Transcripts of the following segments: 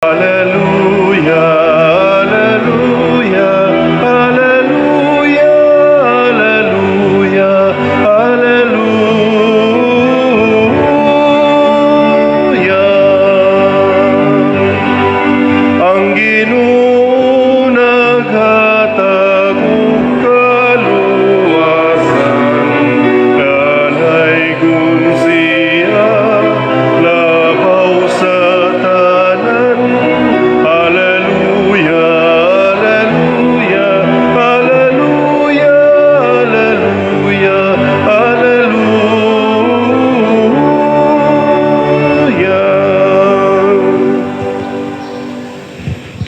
Alleluia, Alleluia, Alleluia, Alleluia, Alleluia. Ang Ginoo naghatag og kaluwasan, Dalaygon siya, labaw sa tanan. Alleluia, Alleluia, Alleluia, Alleluia, Alleluia.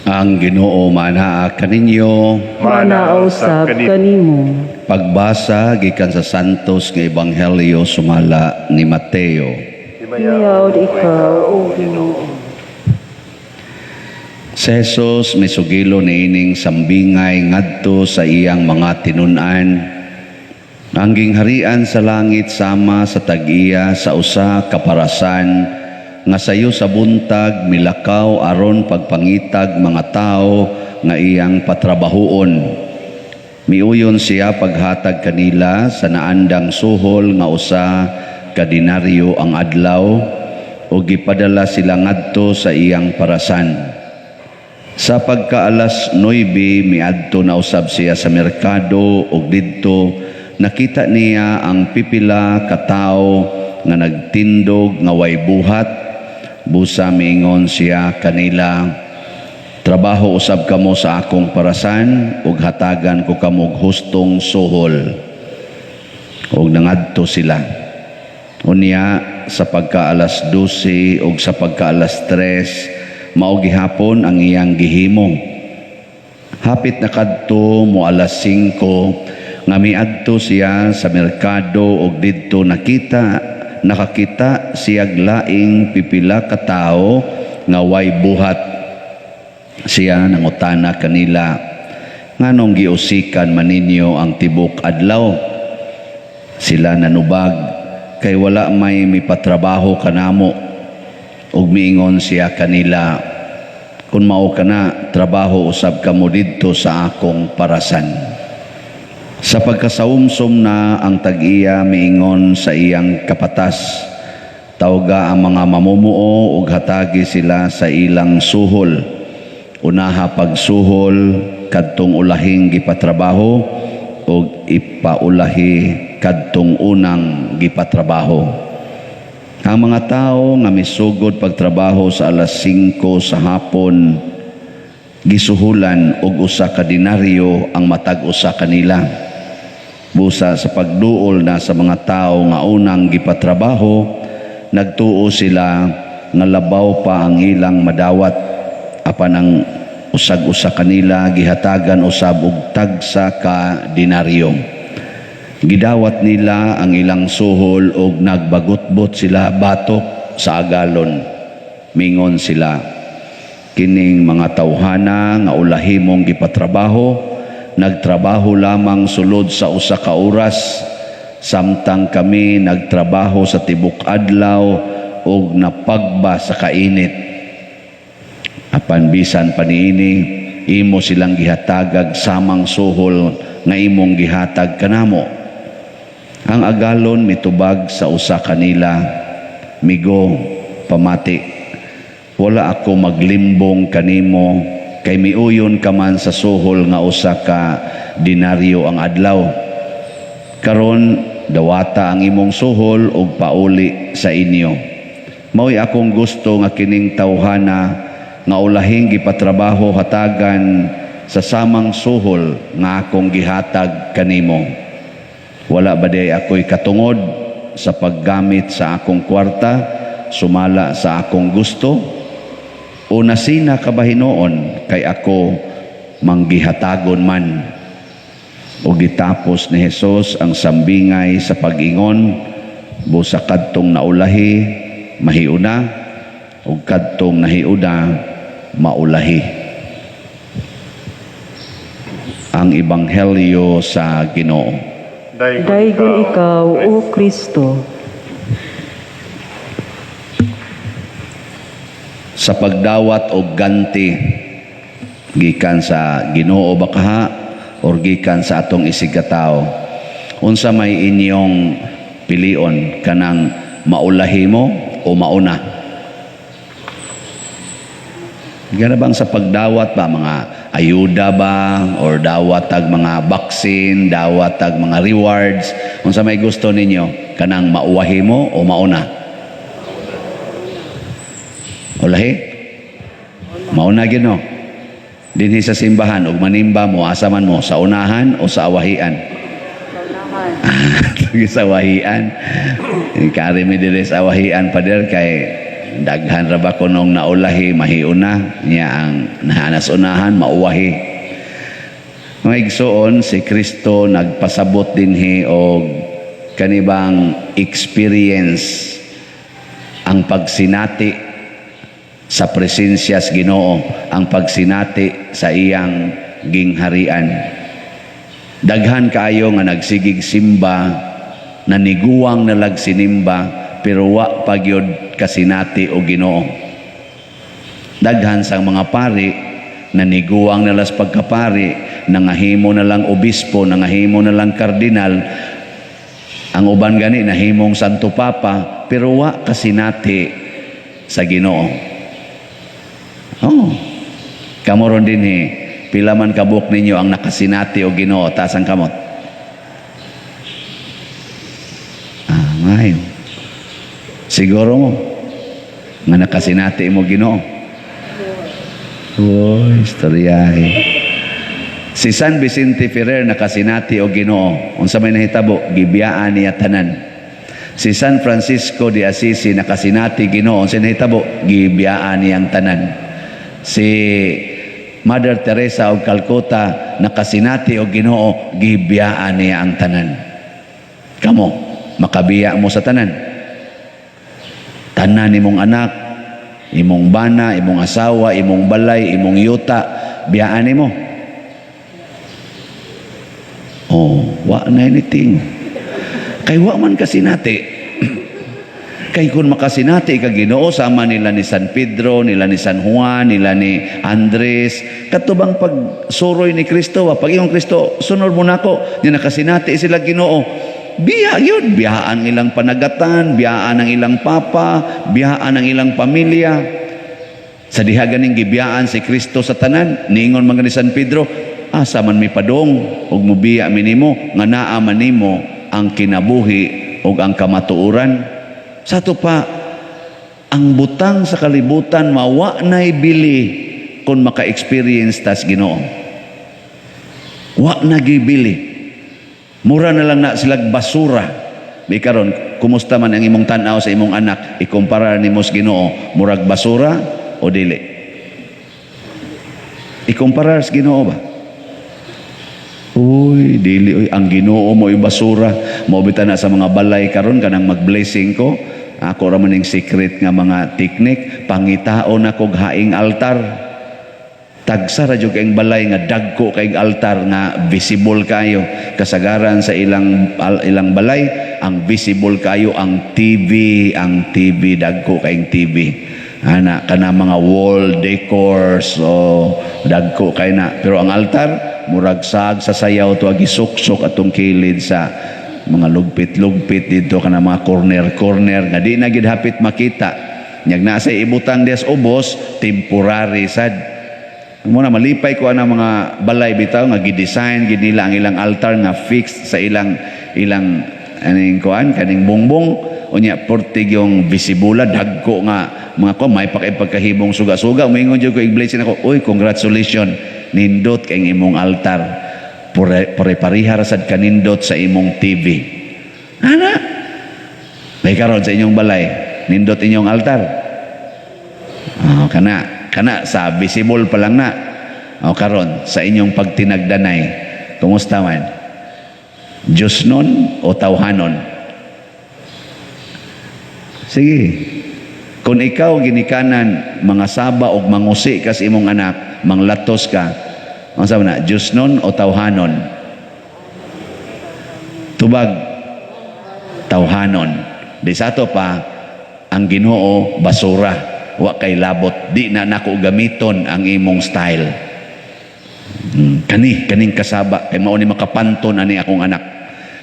Ang Ginoo manaa kaninyo. Manaa usab kanimo. Pagbasa gikan sa Santos nga Ebanghelyo sumala ni Mateo. Himayaon ikaw, O Ginoo. Si Jesus misugilo niining sambingay ngadto sa iyang mga tinun-an. Ang gingharian sa langit sama sa tag-iya sa usa ka parasan nga sayo sa buntag milakaw aron pagpangitag mga tawo nga iyang patrabahuon. Miuyon siya paghatag kanila sa naandang suhol nga 1 ka denaryo ang adlaw ug gipadala sila ngadto sa iyang parasan. Sa pagkaalas 9, miadto na usab siya sa merkado ug didto nakita niya ang pipila ka tawo nga nagtindog nga way buhat. Busa miingon siya kanila, "Trabaho usab kamo sa akong parasan ug hatagan ko kamo og hustong suhol." Ug nangadto sila. Unya sa pagkaalas 12 ug sa pagkaalas 3, mao gihapon ang iyang gihimo. Hapit na kadto mo alas 5 nga miadto siya sa merkado ug didto nakakita siyag laing pipila ka tawo nga way buhat. Siya nangutana kanila, "Nganong giusikan man ninyo ang tibok adlaw?" Sila nanubag, "Kay wala may mipatrabaho kanamo." Ug miingon siya kanila, "Kung mao kana, trabaho usab kamo didto sa akong parasan." Sa pagkasaumsom na, ang tag-iya miingon sa iyang kapatas, "Tawga ang mga mamumuo ug hatagi sila sa ilang suhol. Unaha pagsuhol kadtong ulahing gipatrabaho ug ipaulahi kadtong unang gipatrabaho." Ang mga tao nga misugod pagtrabaho sa alas 5 sa hapon gisuhulan og 1 ka denaryo ang matag usa kanila. Busa sa pagduol na sa mga tao nga unang gipatrabaho, nagtuo sila nga labaw pa ang ilang madawat. Apan ang usag-usa kanila gihatagan usab og tagsa ka denaryo. Gidawat nila ang ilang suhol og nagbagutbot sila batok sa agalon. Mingon sila, "Kining mga tawhana nga ulahi mong gipatrabaho, nagtrabaho lamang sulod sa 1 ka oras, samtang kami nagtrabaho sa tibok adlaw ug napagba sa kainit. Apan bisan pa niini, imo silang gihatagag samang suhol nga imong gihatag kanamo." Ang agalon mitubag sa usa kanila, "Migo, pamati. Wala ako maglimbong kanimo kay miuyon ka man sa suhol nga 1 ka denaryo ang adlaw. Karon dawata ang imong suhol ug pauli sa inyo. Mao'y akong gusto nga kining tawhana nga ulahing gipatrabaho hatagan sa samang suhol nga akong gihatag kanimo. Wala ba diay ako'y katungod sa paggamit sa akong kwarta sumala sa akong gusto? O nasina ka ba hinuon kay ako manggihatagon man?" O gitapos ni Jesus ang sambingay sa pag-ingon, "Busa kadtong naulahi mahiuna ug kadtong nahiuna maulahi." Ang Ebanghelyo sa Ginoo. Daygon ikaw, O Kristo. Sa Sa pagdawat og ganti gikan sa Ginoo ba kaha or gikan sa atong isigkatao, unsa may inyong pilion, kanang maulahi mo o mauna? Gana bang sa pagdawat ba, mga ayuda ba or dawat tag mga vaccine, dawat tag mga rewards, unsa may gusto ninyo, kanang mauwahi mo o mauna? Ulahi? Mauna gyud, no? Dinhi sa simbahan ug manimba mo, asa man mo, sa unahan o sa awahian? Sa awahian. Kari mi diri sa awahian, pader, kay daghan ra ba kunong naulahi, mahiuna niya ang nahanas unahan mauwahi. Mga igsoon, si Kristo nagpasabot dinhi og kanibang experience, ang pagsinati sa presensya sa Ginoo, ang pagsinati sa iyang gingharian. Daghan kaayo nga nagsigig simba, naniguwang nalag sinimba, pero wa pa gyud kasinati og Ginoo. Daghan sang mga pari, naniguwang nalas pagkapari, nangahimo na lang obispo, nangahimo na lang kardinal, ang uban gani nahimong Santo Papa, pero wa kasinati sa Ginoo. Oh. Kamo ron dinhi, pila man kabuok ninyo ang nakasinati og Ginoo? Taas ang kamot. Ah, maayo. Siguro mo nga nakasinati mo Ginoo. Uy, istoryahe. Si San Vicente Ferrer nakasinati og Ginoo. Unsa may nahitabo? Gibiyaan niya tanan. Si San Francisco de Assisi nakasinati Ginoo. Unsa nahitabo? Gibiyaan niyang tanan. Si Mother Teresa og Calcutta nakasinati og Ginoo, gibiyaan niya ang tanan. Kamo, makabiya mo sa tanan. Tanan nimong anak, imong bana, imong asawa, imong balay, imong yuta, biyaan nimo. Oh, wa na anything. Kay wa man kasinati. Kay kung makasinati ka Ginoo sama nila ni San Pedro, nila ni San Juan, nila ni Andres, katubang pagsuroy ni Kristo, wa pag iyong Kristo, "Sunod mo nako," nya nakasinati sila Ginoo. Biya yun, biyaan ilang panagatan, biyaan ang ilang papa, biyaan ang ilang pamilya. Sa diha ganing gibiyaan si Kristo sa tanan, niingon man ni San Pedro, "Asa man mi padong ug mubiya mi nimo nga naa man nimo ang kinabuhi ug ang kamatuoran?" Sa ato pa, ang butang sa kalibutan mawa na'y bili kung maka-experience tas Ginoo. Wa na gibili. Mura na lang na silag basura. Di karon, kumusta man ang imong tan-aw sa imong anak, ikumpara nimo sa Ginoo, murag basura o dili? Ikumpara sa Ginoo ba? Uy, dili uy, ang Ginoo mo basura. Mao bitaw na sa mga balay karon, kanang mag-blessing ko, ako ra man ning secret nga mga teknik, pangitaon ako og haing altar. Tagsa ra jud kayong balay nga dagko kay altar nga visible kayo. Kasagaran sa ilang balay, ang visible kayo ang TV, ang TV, dagko kayong TV. Ana kana mga wall decors, so dagko kay na. Pero ang altar murag sag sa sayaw to, gisuksok atong kilid sa mga lugpit-lugpit dito, kana mga corner-corner nga di na gid hapit makita. Nyag nasa ibutang dias ubos, temporary sad. Muna malipay ko ana mga balay bitaw nga gi-design gid nila ang ilang altar nga fixed sa ilang ilang aning kuan, kaning bongbong, unya portig yung visibula dagko nga mga ko may pakipagkahimong suga-suga. Moingon jud ko, i-blessing ako, "Uy, congratulations, nindot kay imong altar." Pare pare-pareha ra sad kanindot sa imong TV. Ana may karon sa inyong balay, nindot inyong altar? Oh, kana kana sa visible pa lang na. O karon sa inyong pagtinagdanay, kumusta man? Diyos nun o tawhanon? Sige. Kung ikaw ginikanan mga saba og mangusi ka sa imong anak, manglatos ka, ang sabi na, Diyos nun o tawhanon? Tubag, tawhanon. Di sa ato pa, ang Ginoo basura. Wa kay labot, di na nako gamiton ang imong style. Kani kaning kasaba kay mao ni makapanton ani akong anak.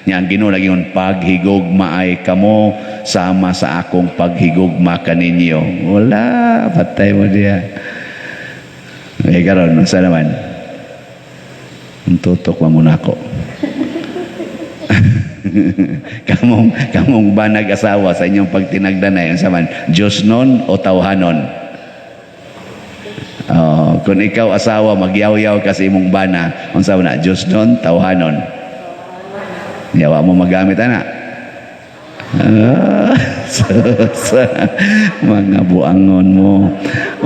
Nya ang Ginoo nagingon, "Paghigugma ay kamo sama sa akong paghigugma kaninyo." Wala, patay mo diya. Eh karon unsa naman? Ang tutok mo muna ako. Kamong banag asawa, sa inyong pagtinagdanay, unsa man, Diyosnon o tawhanon? Oh, kung ikaw asawa, magyaw-yaw ka sa imong bana, unsa man na, Diyosnon, tawhanon? Yawa mo magamit ana. Ah, sa mga buangon mo.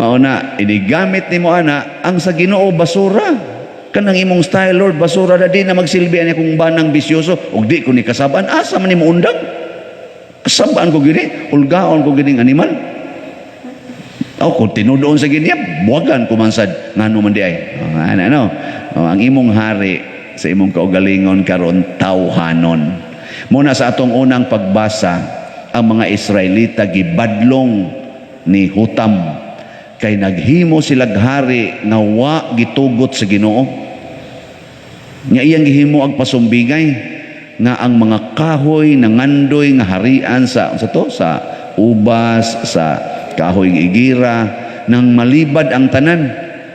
Mao na, inigamit nimo ana, ang sa Ginoo basura. Kanang imong style, Lord, basura na, di na magsilbi ani akong banang bisyoso ug di ko ni kasabaan. Asa man nimo undang? Kasabaan ko gini, hulgaon ko gining animal. O kung tinudoon sa gini, buwagan ko man sad, ngano man di ay. Oh, ano, ano? Oh, ang imong hari sa imong kaugalingon karon tawhanon. Muna sa atong unang pagbasa, ang mga Israelita gibadlong ni Hutam kay naghimo silag hari nga wa gitugot sa Ginoo. Nga iyang gihimo ang pasumbingay nga ang mga kahoy nangandoy nga harian sa to sa ubas, sa kahoy ng igira, nang malibad ang tanan.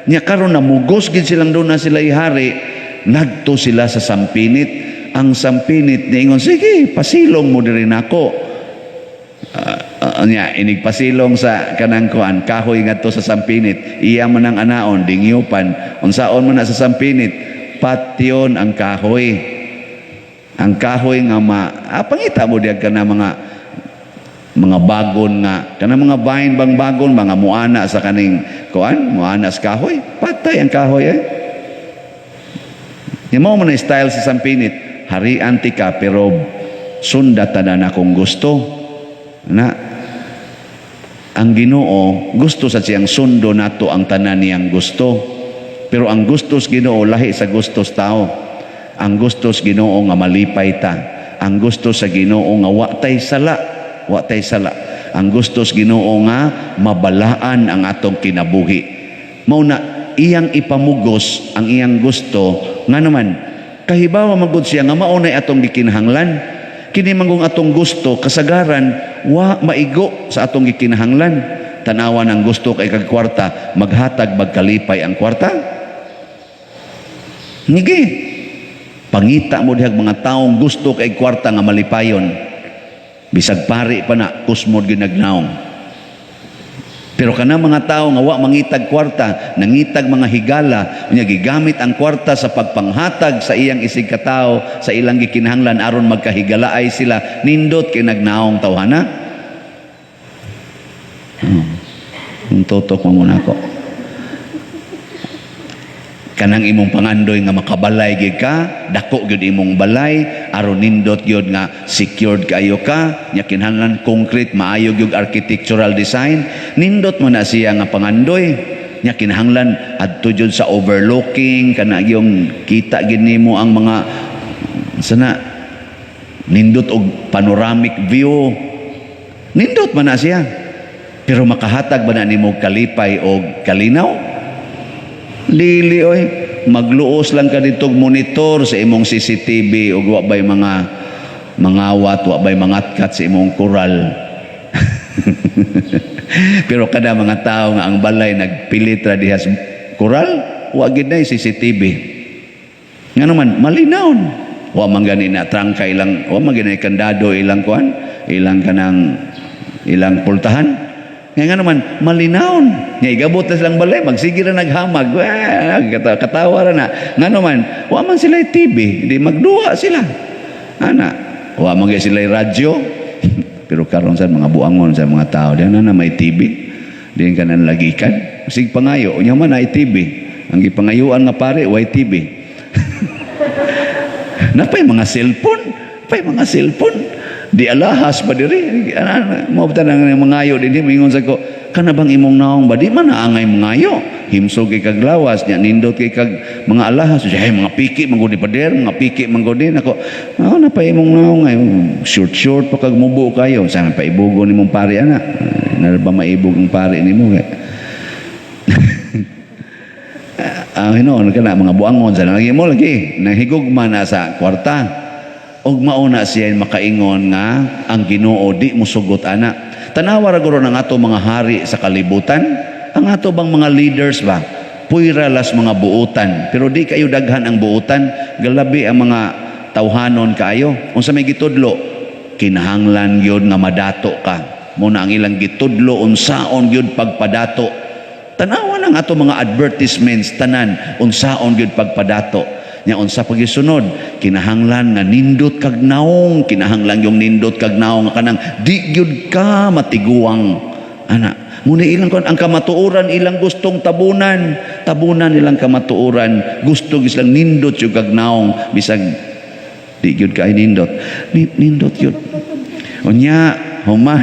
Nya karon namugos gid silang doon na sila hari, nagto sila sa sampinit. Ang sampinit niingon, "Sige, pasilong mo diri nako." Nya inig pasilong sa kanang kuan kahoy ngadto sa sampinit, iya man ang anaon, dingyupan. Unsaon man na sa sampinit? Patyon ang kahoy. Ang kahoy nga ma pangita mo diag kana mga bagon nga kana mga vine bang bagon, mga muana sa kaning kuan, muana sa kahoy, patay ang kahoy eh. Di mo man na style sa sampinit, harian ti ka pero sunda tanan akong gusto. Na ang Ginoo gusto sa siyang sundo nato ang tanan niyang gusto. Pero ang gusto sa Ginoo lahi sa gusto sa tao. Ang gusto sa Ginoo nga malipay ta. Ang gusto sa Ginoo nga wa tay sala, wa tay sala. Ang gusto sa Ginoo nga mabalaan ang atong kinabuhi. Mao na iyang ipamugos ang iyang gusto, nga naman kahibawa magud siya nga mao nay atong gikinahanglan. Kini manggong atong gusto kasagaran wa maigo sa atong gikinahanglan. Tanawan ang gusto kay kag kwarta, maghatag magkalipay ang kwarta? Nige. Pangita mo dihag mga taong gusto kay kwarta nga malipayon. Bisag pari pa na, kusmod ginagnaong. Pero kana mga tao nga wa mangitag kwarta, nangitag mga higala, unya gigamit ang kwarta sa pagpanghatag sa iyang isig katao, sa ilang gikinahanglan aron magkahigalaay sila, nindot kay nagnaong tawhana. Ang tutok mo muna ako. Kanang imong pangandoy nga makabalay gyud ka, dako gyud imong balay aron nindot gyud nga secured kaayo ka, nya kinahanglan concrete, maayo gyud architectural design, nindot man na siya nga pangandoy. Nya kinahanglan adto jud sa overlooking, kana yung kita gid nimo ang mga sana, nindot og panoramic view. Nindot man na siya. Pero makahatag ba na nimo kalipay og kalinaw? Dili oy, magluos lang ka dito monitor sa imong CCTV ug wa bay mga mangawat, wa bay mangatkat sa imong kural. Pero kada mga tao nga ang balay nagpilit ra diha sa kural, wa gid nay CCTV. Nga naman malinawon. Wa man gani na trangka ilang, wa man gani kandado ilang kuan, ilang kanang ilang pultahan. Nga nga naman, malinawon. Nga igabot na silang balay, magsige ra naghamag. Wah, katawa ra na. Nga naman, wa man sila TV, di magduha sila. Ana, wa man gyud sila radyo. Pero karon sa mga buangon sa mga tao, di na na may TV. Di ka na lagikan. Sig pangayo, unya man ay TV. Ang gipangayuan nga pare, way TV. Napay mga cellphone, pay mga cellphone. Di alahas pa diri. Mo ba nang mangayo dinhi, moingon sa ko, kana bang imong naong ba di man naangay mangayo. Himsog kay kag lawas nya, nindot kay kag mga alahas. Ay, mga piki man gud ni pader, mga piki man gud ni nako. Ah, na pa imong naong ay short short pa kag mubo kayo. Sana paibugo nimong pari ana. Na ba maibog ang pari nimo kay? Ah, hinuon kana mga buangon sa lagi mo lagi nahigugma na sa kwarta. Og mao na siya makaingon nga ang Ginoo di mosugot ana. Tanawa ra guro ng ato mga hari sa kalibutan, ang ato bang mga leaders ba? Puyra las mga buutan, pero di kayo daghan ang buutan, galabi ang mga tawhanon kaayo. Unsa may gitudlo? Kinahanglan gyud nga madato ka. Muna ang ilang gitudlo, unsaon gyud pagpadato. Tanawa nang ato mga advertisements tanan, unsaon gyud pagpadato. Nya unsa pagisunod, kinahanglan nga nindot kag naong, kinahanglan yung nindot kag naong nga kanang di gyud ka matiguang. Ana, muna ilang kon ang kamatuoran ilang gustong tabunan, tabunan ilang kamatuoran, gusto gyud silang nindot yung kag naong bisag di gyud kay nindot. Nindot gyud. Unya, human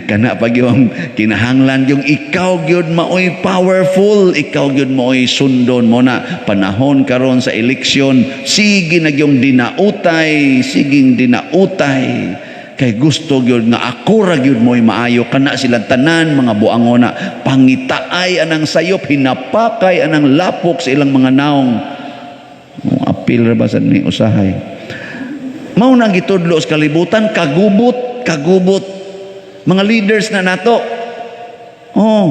kana pag yung kinahanglan yung ikaw gyud maoy powerful, ikaw gyud maoy sundon mo na panahon karon sa eleksyon, sige na gyung dinautay, siging dinautay kay gusto gyud nga ako ra gyud mo'y maayo. Kana silang tanan mga buangona, pangitaay anang sayop, hinapakay anang lapok sa ilang mga naong. Apil ra ba sad ni usahay? Mao nang gitudlo sa kalibutan, kagubot, kagubot. Mga leaders na nato. Oh.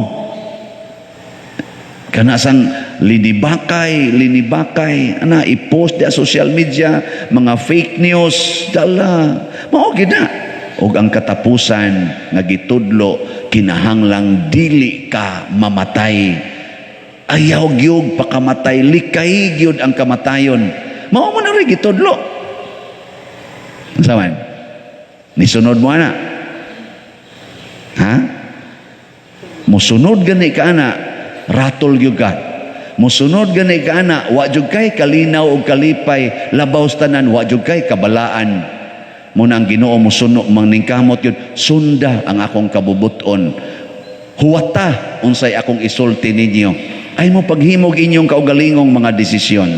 Kana sang linibakay, linibakay, ana i-post di social media, mga fake news, dala. Mao gid na. Og ang katapusan nga gitudlo, kinahanglang dili ka mamatay. Ayaw gyud pakamatay, likay gyud ang kamatayon. Mao man na rin gitudlo. Unsa man? Nisunod mo ana? Ha? Musunod gani ka ana, ratol gyud ka. Musunod gani ka ana, wa jud kay kalinaw og kalipay, labaw sa tanan wa jud kay kabalaan. Muna ang Ginoo musuno maningkamot yun, sunda ang akong kabubuton. Huwata unsay akong isulti ninyo. Ay mo paghimog inyong kaugalingong mga desisyon.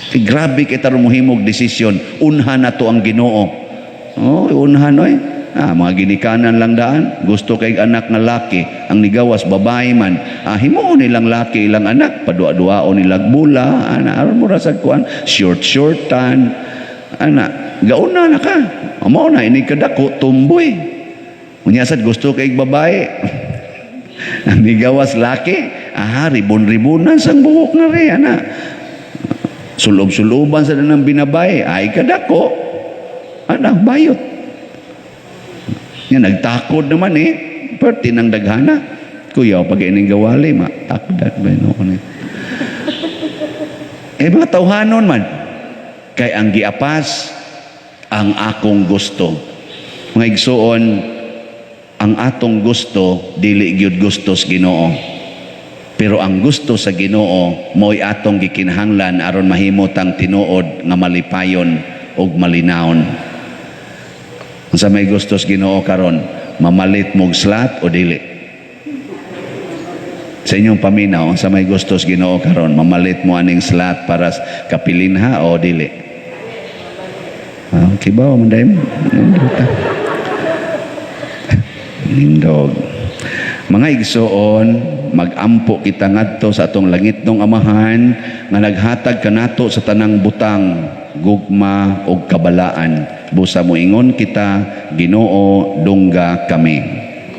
Eh, grabe kita mohimog desisyon. Unha na to ang Ginoo. Oh, unhan oy. Ah, mga ginikanan lang daan. Gusto kay anak nga laki. Ang nigawas babae man. Ah, himuon nilang laki ilang anak. Padua-duaon nilang bula. Ana, aron mo rasag kuan. Short shortan. Ana, gauna na ka. Mao na ini kadako tumboy. Unya sad gusto kay babae. Ang nigawas laki, ah, ribon-ribonan sang buhok na rin, ana. Sulob-suloban sa ng binabay, ay kadako. Ana, bayot. Yan, nagtakod naman eh. Perti ng daghana. Kuya, pag ining gawali, ma, takdan ba yun ako ni? Eh, mga tawhanon man. Kay ang giapas, ang akong gusto. Mga igsuon, ang atong gusto, dili gyud gusto sa Ginoo. Pero ang gusto sa Ginoo, mo'y atong gikinahanglan aron mahimo tang tinuod nga malipayon ug malinawon. Unsa may gusto sa Ginoo karon? Mamalit mog slot o dili? Sa inyong paminaw, unsa may gusto sa Ginoo karon? Mamalit mo aning slot para sa kapilinha o dili? Ah, kibaw man dahil. Nindot. Nindog. Mga igsoon, magampo kita ngadto sa atong langitnong Amahan nga naghatag kanato sa tanang butang, gugma ug kabalaan. Busa moingon kita, Ginoo, dungga kami.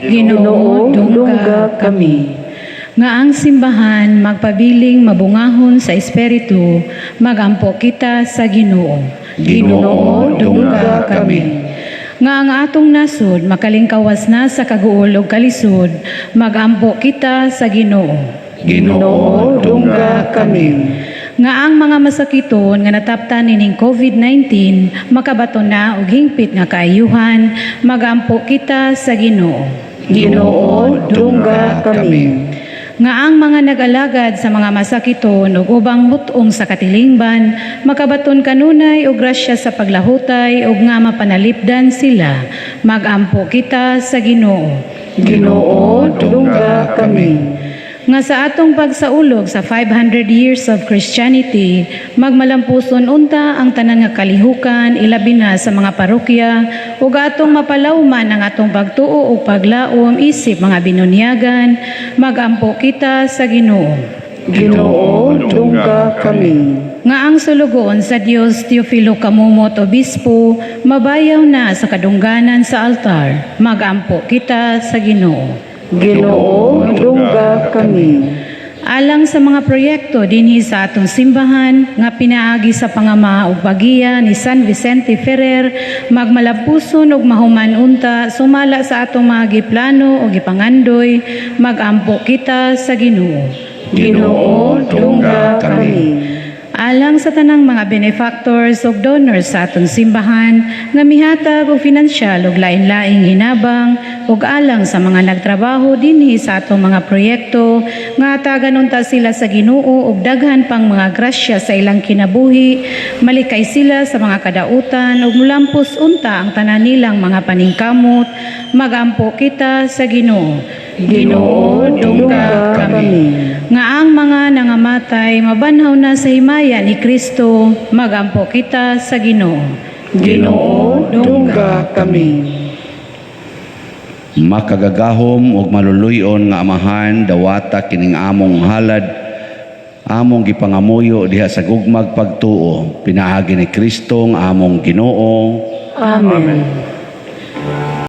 Ginoo, dungga kami. Nga ang simbahan magpabiling mabungahon sa espiritu, magampo kita sa Ginoo. Ginoo, dungga kami. Nga ang atong nasod makalingkawas na sa kaguol ug kalisod, magampo kita sa Ginoo. Ginoo, dungga kami. Nga ang mga masakiton nga nataptan nining COVID-19 makabaton na og hingpit nga kaayuhan, magampo kita sa Ginoo. Ginoo, dungga kami. Nga ang mga nag-alagad sa mga masakiton ug ubang mut-ong sa katilingban makabaton kanunay og grasya sa paglahutay ug nga mapanalipdan sila, magampo kita sa Ginoo. Ginoo, dungga kami. Nga sa atong pagsaulog sa 500 years of Christianity, magmalampuson unta ang tanan nga kalihukan, ilabi na sa mga parokya, ug atong mapalawman ang atong pagtuo ug paglaom isip mga binunyagan, magampo kita sa Ginoo. Ginoo, dungga kami. Nga ang sulugoon sa Dios Teofilo Camomot, Obispo, mabayaw na sa kadungganan sa altar, magampo kita sa Ginoo. Ginoo, dungga kami. Alang sa mga proyekto dinhi sa atong simbahan nga pinaagi sa pangama ug pagiya ni San Vicente Ferrer, magmalampuson ug mahuman unta sumala sa atong mga giplano ug gipangandoy, magampo kita sa Ginoo. Ginoo, dungga kami. Alang sa tanang mga benefactors ug donors sa atong simbahan nga mihatag og finansyal ug lain-laing hinabang, ug alang sa mga nagtrabaho dinhi sa atong mga proyekto, nga hatagan unta sila sa Ginoo og daghan pang mga grasya sa ilang kinabuhi, malikay sila sa mga kadautan ug mulampos unta ang tanan nilang mga paningkamot, magampo kita sa Ginoo. Ginoo, dungga kami. Nga ang mga nangamatay mabanhaw na sa himaya ni Kristo, magampo kita sa Ginoo. Ginoo, dungga kami. Makagagahom ug maluluy-on nga Amahan, dawata kining among halad, among gipangamuyo diha sa gugmag pagtuo, pinaagi ni Kristo nga among Ginoo. Amen.